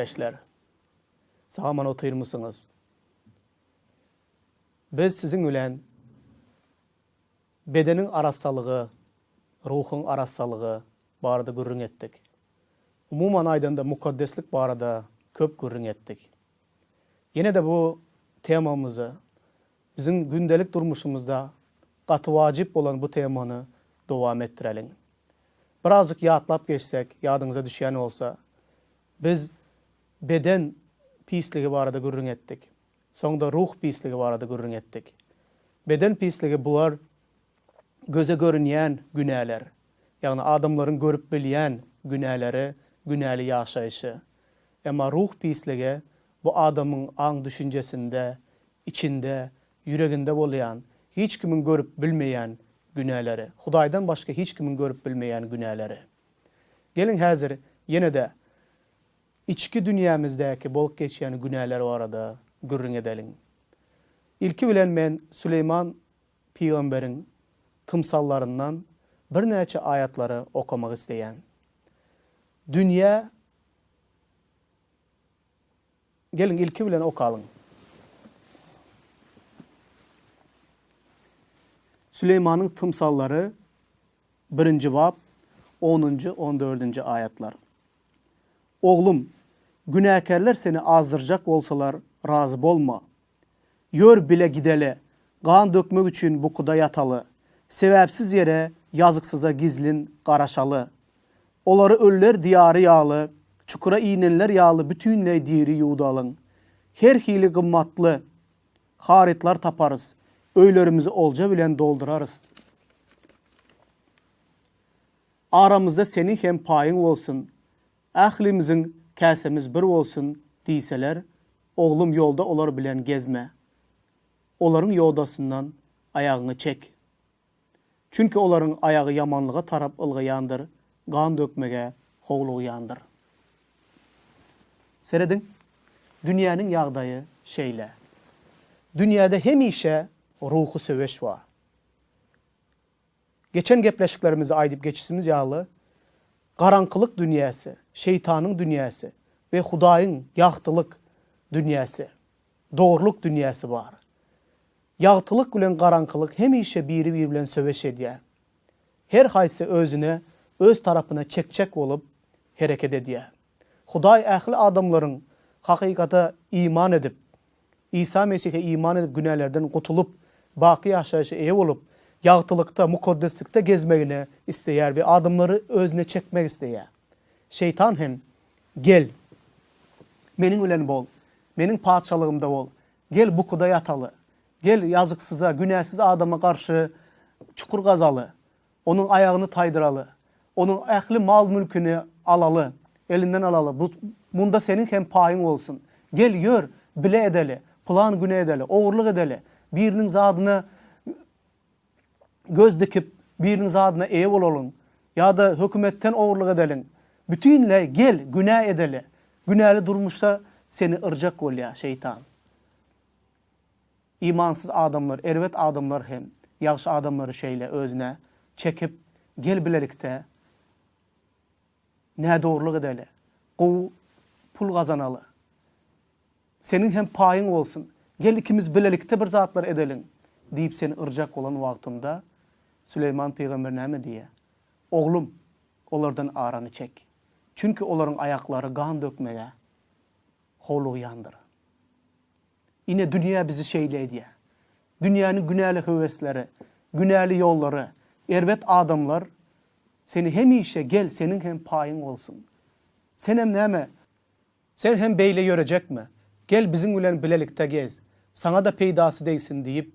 Ildeşler! Sag-aman otyrmysyňyz? Biz siziň bilen bedeniň arassalygy, ruhuň arassalygy barada gürrüň etdik. Umuman aýdanda mukaddeslik barada köp gürrüň etdik. Ýene-de bu temamyzy, biziň gündelik durmuşymyzda gaty wajyp bolan bu temany dowam etdireliň. Birazjyk ýatlap geçsek, ýadyňyza düşýän bolsa, biz beden pisligi barada gürrüň etdik. Soňda ruh pisligi barada gürrüň etdik. Beden pisligi bular göze görünýän günäler, ýagny adamlaryň görüp bilýän günäleri, günäli ýaşaýşy. Emma ruh pisligi bu adamyň aň-düşünjesinde, içinde, ýüreginde bolýan, hiç kimiň görüp bilmeýän günäleri, Hudaýdan başga hiç kimiň görüp bilmeýän günäleri. Geliň häzir ýene-de içki dünýämizdäki bolup geçýän günäler barada gürrüň edeliň. Ilki bilen men Süleýman pygamberiň tymsallaryndan birnäçe aýatlary okamak isleýän. Dünýä Geliň ilki bilen okalyň. Süleýmanyň tymsallary birinji bap onunjy on dördünji aýatlar. Oglum, günäkärler seni azdyrjak bolsalar razy bolma. Ýör bile gideli, gan dökmek üçin bukuda ýataly, sebäpsiz ýere ýazyksyza gizlin garaşaly. Olary ölüler diýary ýaly, çukura inenler ýaly bütinleý diri ýuwdalyň. Her hili gymmatly harytlar taparys, öýlerimizi olja bilen doldurarys. Aramyzda seniň hem paýyň bolsun, ählimiziň käsämiz bir bolsun diýseler, oglum ýolda olar bilen gezme. Olaryň ýodasyndan aýagyňy çek. Çünki olaryň aýagy ýamanlyga tarap ylgaýandyr, gan dökmege howlugýandyr. Serediň, dünýäniň ýagdaýy şeýle. Dünýäde hemişe ruhy söweş bar. Geçen gepleşiklerimizde aýdyp geçişimiz ýaly, garaňkylyk dünýäsi, şeýtanyň dünýäsi we Hudaýyň ýagtylyk dünýäsi, dogrulyk dünýäsi bar. Ýagtylyk bilen garaňkylyk hemişe biri-biri bilen söweş edýär. Her haýsy özüne öz tarapyna çekjek bolup hereket edýär. Hudaý ähli adamlaryň hakykata iman edip, Isa Mesihe iman edip günälerden gutulyp, baky ýaşaýşa eýe bolup, ýagtylykda, mukaddeslikde gezmegini isleýär we adamlary özüne çekmek isleýär. Şeýtan hem, Gel, meniň bilen bol, meniň patyşalygymda bol, Gel, bukuda ýataly. Gel, ýazyksyza, günäsiz adama garşy çukur gazaly. Onuň aýagyny taýdyraly. Onuň ähli mal-mülküni alaly, elinden alaly. Bu, munda seniň hem paýyň bolsun. Gel, ýör, bile edeli, pylan güne edeli, ogurlyk edeli, biriniň zadyna göz dikip, biriniň zadyna eýe bolalyň ýa-da hökümetden ogurlyk edeliň. Bütinleý, gel, günä edeli. Günäli durmuşda seni yrjak bolýar şeýtan. Imansyz adamlar, erbet adamlar hem ýagşy adamlary şeýle özüne çekip, gel bilelikde nädogrulyk edeli, gowy pul gazanaly. Seniň hem paýyň bolsun, gel ikimiz bilelikde bir zatlar edeliň diýip seni yrjak bolan wagtynda Süleýman pygamber näme diýýär? Oglum, olardan arany çek. Çünki olaryň aýaklary gan dökmege howlugýandyr. Ine, dünýä bizi şeýle edýär. Dünýäniň günäli höwesleri, günäli ýollary, erbet adamlar seni hemişe gel, seniň hem paýyň bolsun. Senem näme? Sen hem beýle ýörejekmi? Gel biziň bilen bilelikde gez. Saňa-da peýdasy degsin diýip,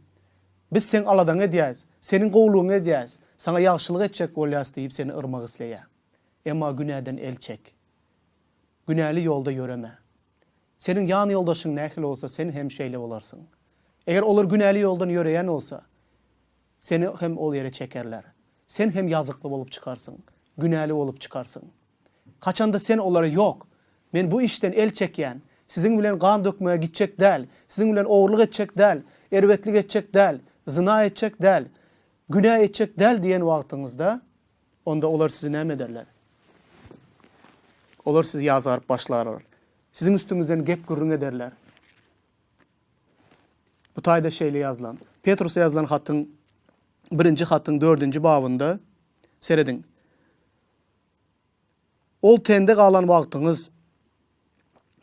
biz seň aladaňy edýäs, seniň gowulygyňy edýäs, saňa ýagşylyk etjek bolýas diýip seni yrmak isleýär. Emma günäden el çek. Günäli ýolda ýöreme. Seniň ýan ýoldaşyň nähili bolsa, sen hem şeýle bolarsyň. Eger olar günäli ýoldan ýöreýän bolsa, seni hem ol ýere çekerler. Sen hem ýazykly bolup çykarsyň, günäli bolup çykarsyň. Haçanda sen olara Ýok, men bu işden el çekýän, siziň bilen gan dökmäge gitjek däl, siziň bilen ogurlyk etjek däl, erbetlik etjek däl, zyna etjek däl, günä etjek däl diýen wagtyňyzda, onda olar sizi näme ederler? Olar sizi ýazgaryp başlarlar. Siziň üstüňizden gep-gürrüň ederler. Bu taýda şeýle ýazylan. Petrusa ýazylan hatyň birinji hatyň dördünji babynda serediň. Ol tende galan wagtyňyz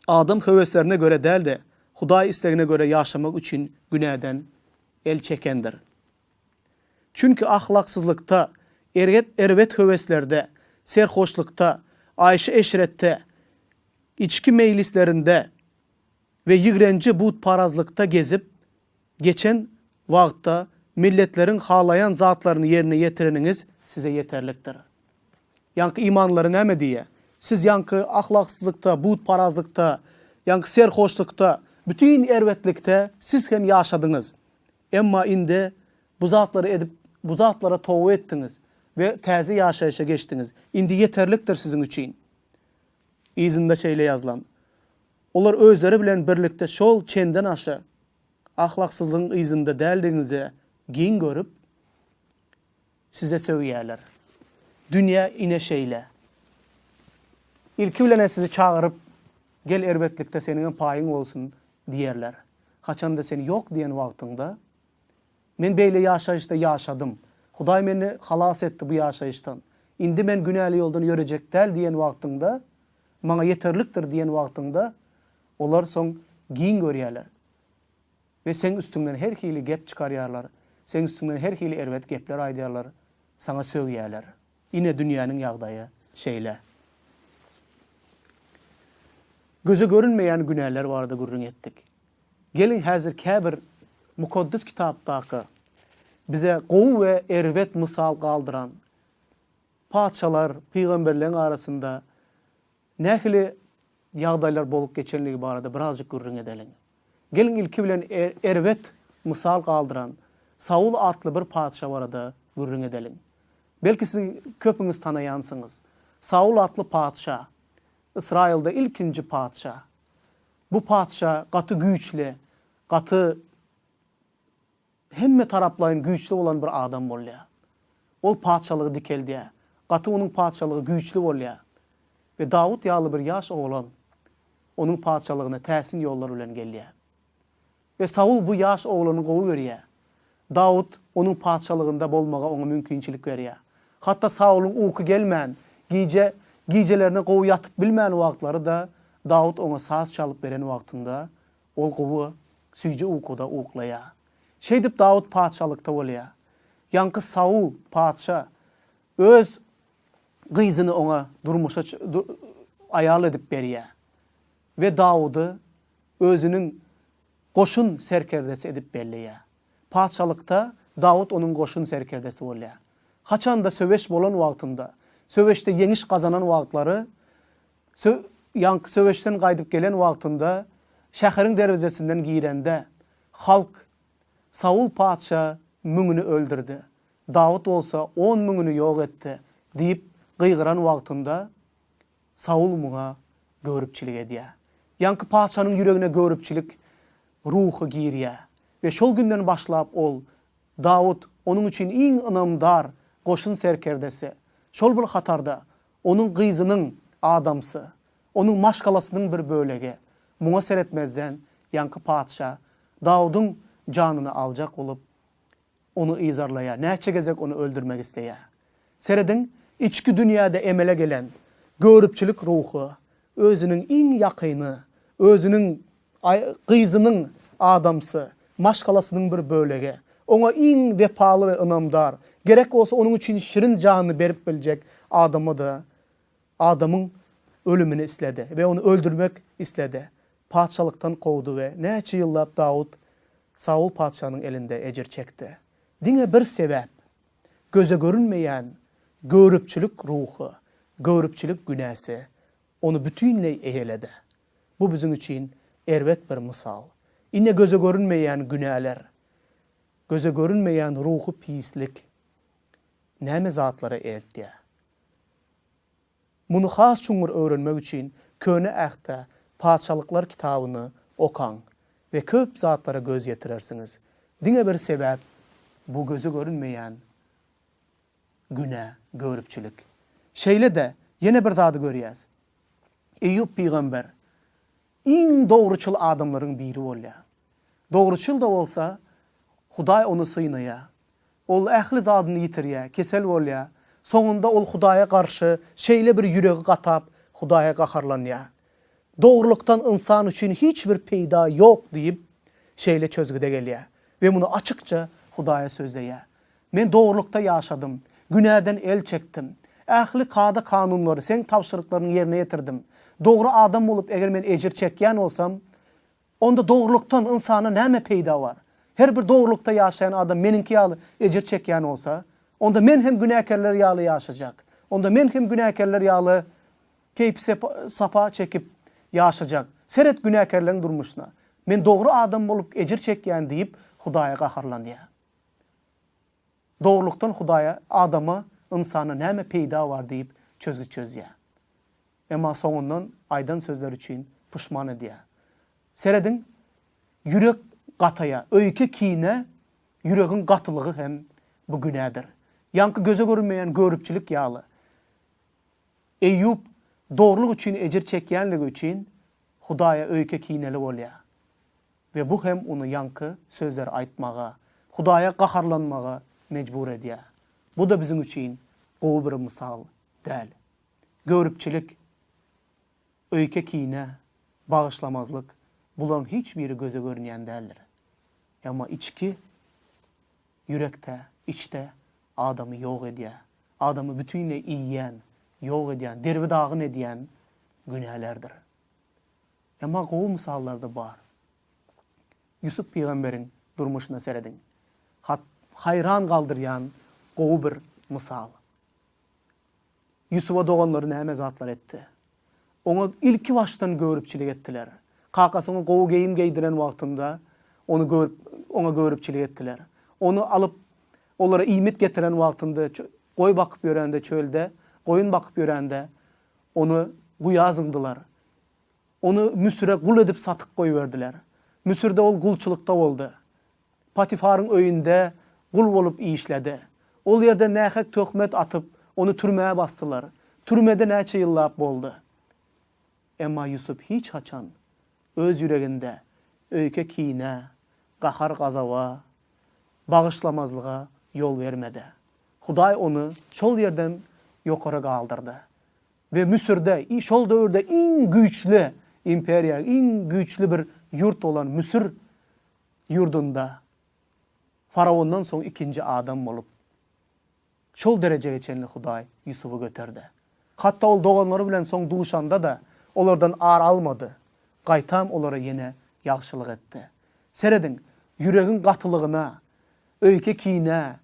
adam höweslerine görä däl-de, Hudaý islegine görä ýaşamak üçin günäden el çekendir. Çünki ahlaksyzlykda, erbet erbet höweslerde, serhoşlykda, aýşy-eşretde, içki meýlislerinde we ýigrenji butparazlykda gezip, geçen wagtda milletleriň halaýan zatlaryny ýerine ýetireniňiz size ýeterlikdir. Ýaňky imanlylara näme diýýär? Siz ýaňky ahlaksyzlykda, butparazlykda, ýaňky serhoşlykda, bütin erbetlikde siz hem ýaşadyňyz. Emma indi bu zatlary edip, bu zatlara toba etdiňiz we täze ýaşaýşa geçdiňiz. Indi ýeterlikdir siziň üçin. Yzynda şeýle ýazylan, Olar özleri bilen birlikde şol çendenaşa ahlaksyzlygyň yzynda däldigiňize giň görüp, size sögýärler. Dünýä ine şeýle. Ilki bilen-ä sizi çagyryp, Gel erbetlikde seniňem paýyň bolsun diýerler. Haçanda sen ýok diýen wagtyňda, Men beýle ýaşaýyşda ýaşadym. Hudaý meni halas etdi bu ýaşaýyşdan. Indi men günäli ýoldan ýörejek däl diýen wagtyňda, maňa ýeterlikdir diýen wagtyňda, olar soň giň görýärler we seň üstüňden her hili gep çykarýarlar, seň üstüňden her hili erbet gepler aýdýarlar, saňa sögýärler. Ine dünýäniň ýagdaýy şeýle. Göze görünmeýän günäler barada gürrüň etdik. Geliň häzir käbir Mukaddes Kitapdaky bize gowy we erbet mysal galdyran patyşalar, pygamberleň arasynda nähili ýagdaýlar bolup geçenligi barada birazjyk gürrüň edeliň. Geliň ilki bilen erbet mysal galdyran Saul atly bir patyşa barada gürrüň edeliň. Belki siziň köpüňiz tanaýansyňyz. Saul atly patyşa Ysraýylda ilkinji patyşa. Bu patyşa gaty güýçli, gaty hemme taraplaýyn güýçli bolan bir adam bolýar. Ol patyşalygy dikeldýär. Gaty onuň patyşalygy güýçli bolýar. We Dawut ýaly bir ýaş oglan onuň patyşalygyna täsin ýollar bilen gelýär. We Saul bu ýaş oglany gowy görýär. Dawut onuň patyşalygynda bolmaga oňa mümkinçilik berýär. Hatda Saulyň uky gelmän, gije gijelerine gowy ýatyp bilmän wagtlary-da Dawut oňa saz çalyp beren wagtynda, ol gowy, süýji ukuda uklaýar. Şeýdip Dawut patyşalykda bolýar. Ýaňky Saul patyşa öz gyzyny oňa durmuşa aýal edip berýär we Dawudy özüniň goşun serkerdesi edip belleýär. Patyşalykda Dawut onuň goşun serkerdesi bolýar. Haçanda söweş bolan wagtynda, söweşde ýeňiş gazanan wagtlary, sö ýaňky söweşden gaýdyp gelen wagtynda, şäheriň derwezesinden girende, halk, Saul patyşa müňüni öldürdi, Dawut bolsa on müňüni ýok etdi diýip gygyran wagtynda, Saul muňa göripçilik edýär. Ýaňky patyşanyň ýüregine göripçilik ruhy girýär we şol günden başlap ol, Dawut, onuň üçin iň ynamdar goşun serkerdesi, şol bir hatarda onuň gyzynyň adamsy, onuň maşgalasynyň bir bölegi. Muňa seretmezden, ýaňky patyşa Dawudyň janyny aljak bolup, Ony yzarlaýar, näçe gezek ony öldürmek isleýär. Serediň, içki dünýäde emele gelen göripçilik ruhy özüniň iň ýakyny, özüniň gyzynyň adamsy, maşgalasynyň bir bölegi, oňa iň wepaly we ynamdar, gerek bolsa onuň üçin şirin janyny berip biljek adama-da adamyň ölümini isledi we ony öldürmek isledi. Patyşalykdan kowdy we näçe ýyllap Dawut Saul patyşanyň elinde ejir çekdi. Diňe bir sebäp, göze görünmeýän göripçilik ruhy, göripçilik günäsi ony bütinleý eýeledi. Bu biziň üçin erbet bir mysal. Ine göze görünmeýän günäler, göze görünmeýän ruhy pislik näme zatlara eltýär? Muny has çuňňur öwrenmek üçin Köne Ähtde Patyşalyklar kitabyny okaň we köp zatlara göz ýetirersiňiz. Diňe bir sebäp, bu göze görünmeýän günä, göripçilik. Şeýle-de, ýene bir zady görýäs. Eýýup pygamber. iň dogruçyl adamlaryň biri bolýar. Dogruçyl-da bolsa, Hudaý ony synaýar. Ol ähli zadyny ýitirýär, kesel bolýar. Soňunda ol Hudaýa garşy şeýle bir ýüregi gatap, Hudaýa gaharlanýar. Dogrulykdan ynsan üçin hiç bir peýda ýok diýip, şeýle çözgüde gelýär we muny açykça Hudaýa sözleýär. Men dogrulykda ýaşadym, günäden el çekdim. Ähli kada-kanunlary, Seň tabşyryklaryňy ýerine ýetirdim. Dogry adam bolup, eger men ejir çekýän bolsam, onda dogrulykdan ynsana näme peýda bar? Her bir dogrulykda ýaşaýan adam meniňki ýaly ejir çekýän bolsa, onda men hem günäkärler ýaly ýaşajak. Onda men hem günäkärler ýaly keýpi-sapa çekip ýaşajak. Seret günäkärleriň durmuşyna. Men dogry adam bolup ejir çekýän diýip, Hudaýa gaharlanýar. Dogrulykdan Hudaýa, adama, ynsana näme peýda bar diýip çözgüt çözýär. Emma soňundan aýdan sözleri üçin puşman edýär. Serediň, ýürek gataýar. Öýke-kine, ýüregiň gatylygy hem bu günädir. Ýaňky göze görünmeýän göripçilik ýaly. Eýýup dogrulyk üçin ejir çekýänligi üçin Hudaýa öýke-kineli bolýar. We bu hem ony ýaňky sözleri aýtmaga, Hudaýa gaharlanmaga mejbur edýär. Bu-da biziň üçin gowy bir mysal däl. Göripçilik, öýke-kine, bagyşlamazlyk, bularyň hiç biri göze görünýän däldir. Emma içki ýürekde, içde adamy ýok edýär. Adamy bütinleý iýýän, ýok edýän, derbi-dagyn edýän günälerdir. Emma gowy mysallar-da bar. Ýusup pygamberiň durmuşyna serediň. Hat haýran galdyrýan gowy bir mysal. Ýusuba doganlary näme zatlar etdi? Oňa ilki başdan göripçilik etdiler. Kakasy oňa gowy geýim geýdiren wagtynda ony görüp, oňa göripçilik etdiler. Ony alyp, olara iýmit getiren wagtynda, goý bakyp ýörende çölde, goýun bakyp ýörende, ony guýa zyňdylar. Ony Müsüre gul edip satyp goýberdiler. Müsürde ol gulçulykda boldy. Patifaryň öýünde gul bolup işledi. Ol ýerde nähak töhmet atyp, ony türmä basdylar. Türmede näçe ýyllap boldy. Emma Ýusup hiç haçan öz ýüreginde öýke-kinä, gahar-gazaba, bagyşlamazlyga ýol bermedi. Hudaý ony şol ýerden ýokary galdyrdy we Müsürde, şol döwürde iň güýçli imperiýa, iň güýçli bir ýurt bolan Müsür ýurdunda faraondan soň ikinji adam bolup, şol derejege çenli Hudaý Ýusuby göterdi. Hatda ol doganlary bilen soň duşanda-da, olardan ar almady, gaýtam olara ýene ýagşylyk etdi. Serediň, ýüregiň gatylygyna, öýke-kinä,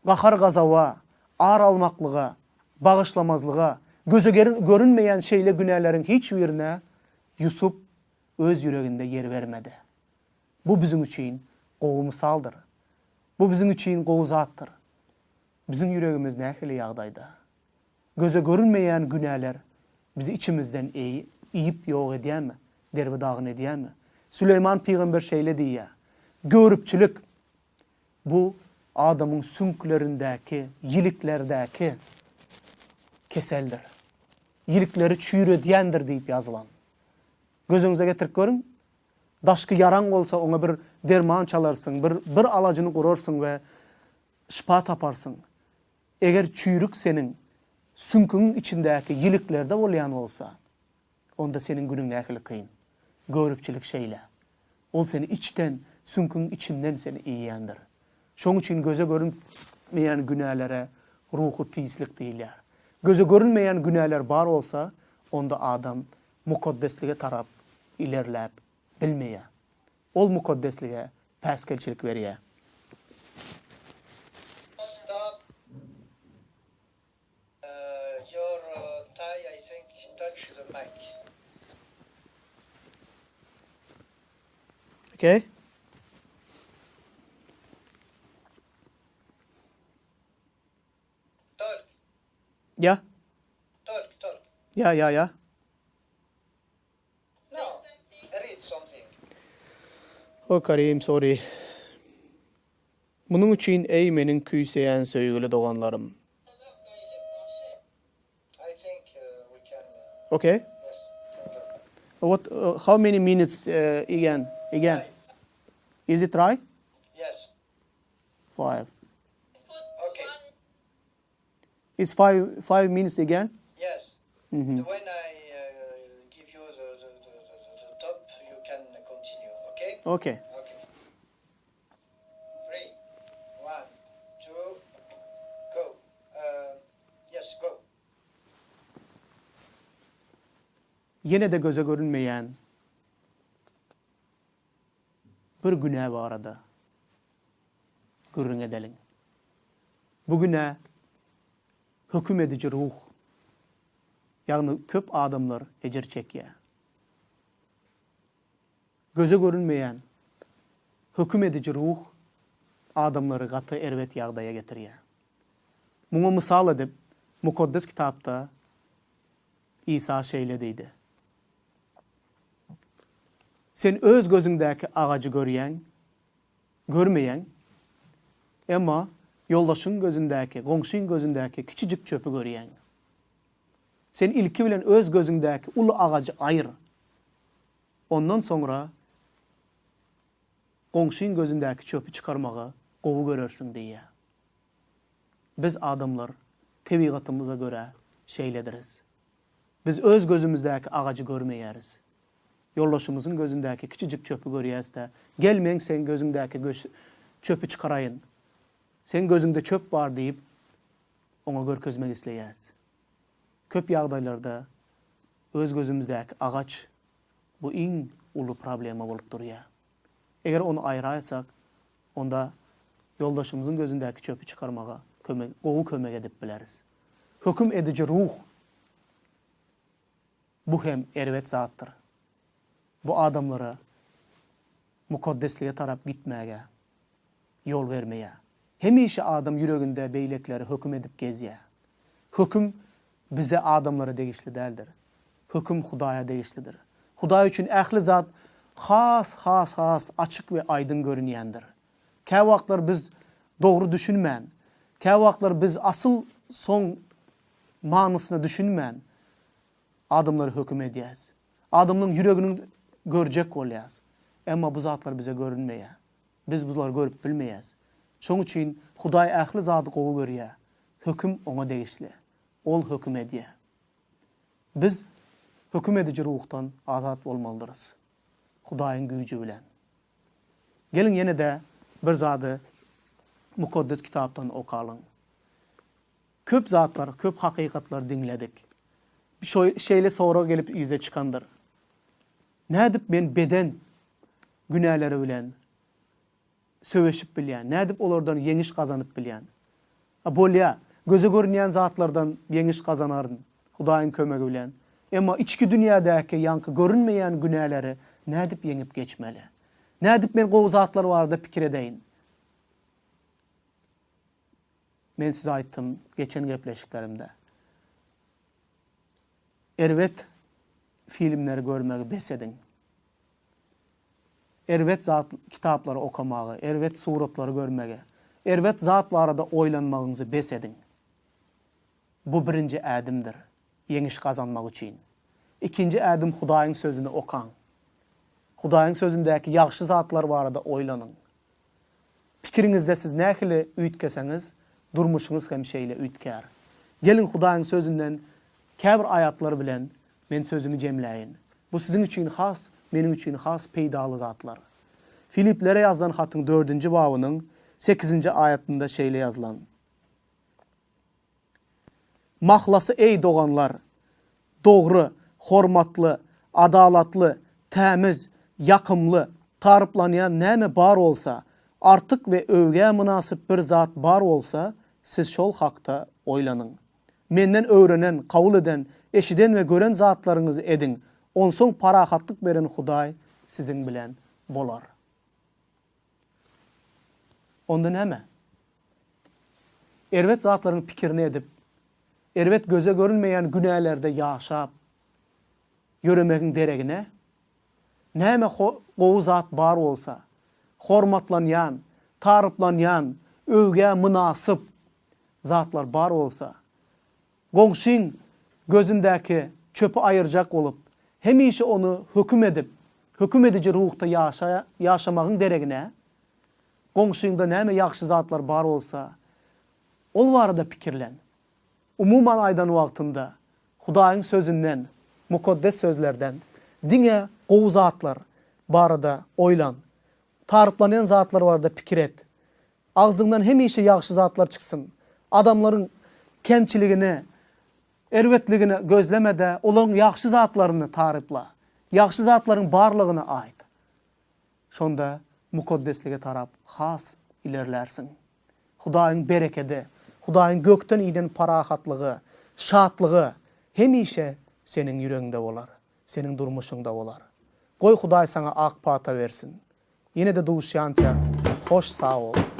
gahar-gazaba, ar almaklyga, bagyşlamazlyga, göze görünmeýän şeýle günäleriň hiç birine Ýusup öz ýüreginde ýer bermedi. Bu biziň üçin gowy mysaldyr. Bu biziň üçin gowy zatdyr. Biziň ýüregimiz nähili ýagdaýda? Göze görünmeýän günäler bizi içimizden iýip ýok edýärmi, derbi-dagyn edýärmi? Süleýman pygamber şeýle diýýär, Göripçilik, bu adamyň süňklerindäki, ýiliklerdäki keseldir. Ýilikleri çüýredýändir diýip ýazylan. Gözüňize getirip görüň, daşky ýaraň bolsa oňa bir derman çalarsyň, bir bir alajyny gurarsyň we şypa taparsyň. Eger çüýrük seniň süňküňiň içindäki ýiliklerde bolýan bolsa, onda seniň günüň nähili kyn. Göripçilik şeýle. Ol seni içden, süňküň içinden seni iýýändir. Şoň üçin göze görünmeýän günälere ruhy pislik diýilýär. Göze görünmeýän günäler bar bolsa, onda adam mukaddeslige tarap ilerläp bilmeýär. Ol mukaddeslige päsgelçilik berýär. Stop your tie I think touch the mic. Okay. Talk. Yeah. Talk, talk. Yeah, yeah, yeah. No, read something. Oh Karim, sorry. Munuň üçin eý meniň küýseýän söýgüli doganlarym. I think we can Okay. yes, can go. What how many minutes again? Again. Is it right? Yes. Five. Okay. It's five five minutes again? Yes. Mm-hmm. When I uh, give you the, the, the, the, the top, you can continue. Okay? Okay. Okay. Three, one, two, go. Uh, yes, go. Ýene-de göze görünmeýän bir günä barada gürrüň edeliň. Bu günä höküm ediji ruh, ýagny köp adamlar ejir çekýär. Göze görünmeýän höküm ediji ruh adamlary gaty erbet ýagdaýa getirýär. Muňa mysal edip, Mukaddes Kitapda Isa şeýle diýdi, Sen öz gözüňdäki agajy görýäň, görmeýäň, emma ýoldaşyň gözündäki, goňşyň gözündäki kiçijik çöpi görýäň. Sen ilki bilen öz gözüňdäki uly agajy aýyr. Ondan soňra goňşyň gözündäki çöpi çykarmagy gowy görersiň diýýär. Biz adamlar tebigatymyza görä şeýlediris. Biz öz gözümizdäki agajy görmeýäris. Ýoldaşymyzyň gözündäki kiçijik çöpi görýäs-de, Gel meň seň gözüňdäki çöpi çykaraýyn. Seň gözüňde çöp bar diýip, oňa görkezmek isleýäs. Köp ýagdaýlarda öz gözümizdäki agaç bu iň uly problema bolup durýar. Eger ony aýraýsak, onda ýoldaşymyzyň gözündäki çöpi çykarmaga kömek, gowy kömek edip bileris. Höküm ediji ruh bu hem erbet zatdyr. Bu adamlara mukaddeslige tarap gitmäge ýol bermeýär. Hemişe adam ýüreginde beýlekileri höküm edip gezýär. Höküm bize adamlara degişli däldir. Höküm Hudaýa degişlidir. Hudaý üçin ähli zat has has has açyk we aýdyň görünýändir. Käwagtlar biz dogry düşünmän, käwagtlar biz asyl soň manysyna düşünmän adamlary höküm edýäs. Adamlaryň ýüregini görjek bolýas. Emma bu zatlar bize görünmeýär. Biz bulary görüp bilmeýäs. Şoň üçin Hudaý ähli zady gowy görýär. Höküm Oňa degişli. Ol höküm edýär. Biz höküm ediji ruhdan azat bolmalydyrys. Hudaýyň güýji bilen. Geliň ýene-de bir zady Mukaddes Kitapdan okalyň. Köp zatlar, köp hakykatlar diňledik. Şeýle sorag gelip ýüze çykandyr. Nädip men beden günäleri bilen söweşip bilýän? Nädip olardan ýeňiş gazanyp bilýän? A bolýa, göze görünýän zatlardan ýeňiş gazanaryn, Hudaýyň kömegi bilen. Emma içki dünýädäki ýaňky görünmeýän günäleri nädip ýeňip geçmeli? Nädip men gowy zatlar barada pikir edeýin? Men size aýtdym geçen gepleşiklerimde. Erbet filmleri görmegi bes ediň. Erbet zat kitaplary okamagy, erbet suratlary görmegi, erbet zat barada oýlanmagyňyzy bes ediň. Bu birinji ädimdir ýeňiş gazanmak üçin. Ikinji ädim Hudaýyň sözüni okaň. Hudaýyň sözündäki ýagşy zatlar barada oýlanyň. Pikiriňizde siz nähili üýtgeseňiz, durmuşyňyz hem şeýle üýtgär. Geliň Hudaýyň Sözünden käbir aýatlar bilen men sözümi jemläýin. Bu siziň üçin has, meniň üçin has peýdaly zatlar. Filiplere ýazylan hatyň dördünji babynyň sekizinji aýatynda şeýle ýazylan. Mahlasy eý doganlar, dogry, hormatly, adalatly, tämiz, ýakymly, taryplanýan näme bar bolsa, artyk we öwgä mynasyp bir zat bar bolsa, siz şol hakda oýlanyň. Menden öwrenen, kabul eden, eşiden we gören zatlaryňyzy ediň, onsoň parahatlyk beren Hudaý siziň bilen bolar. Onda näme? Erbet zatlaryň pikirini edip, erbet göze görünmeýän günälerde ýaşap ýöremegiň deregine, näme gowy zat bar bolsa, hormatlanýan, taryplanýan, öwgä mynasyp zatlar bar bolsa, goňşyň gözündäki çöpi aýyrjak bolup, Hemişe ony höküm edip, höküm ediji ruhda ýaşa, ýaşamagyň deregine, goňşyňda näme ýagşy zatlar bar bolsa, ol barada pikirlen. Umuman aýdan wagtynda, Hudaýyň Sözünden, Mukaddes Sözlerden diňe gowy zatlar barada oýlan. Taryplanýan zatlar barada pikir et. Agzyňdan hemişe ýagşy zatlar çyksyn. Adamlaryň kemçiligini, erbetligini gözleme-de, olaryň ýagşy zatlaryny tarypla. Ýagşy zatlaryň barlygyny aýt. Şonda mukaddeslige tarap has ilerlärsiň. Hudaýyň berekedi, Hudaýyň gökden inen parahatlygy, şatlygy hemişe seniň ýüregiňde bolar, seniň durmuşyňda bolar. Goý Hudaý saňa ak pata bersin. Ýene-de duşýança hoş sag bol.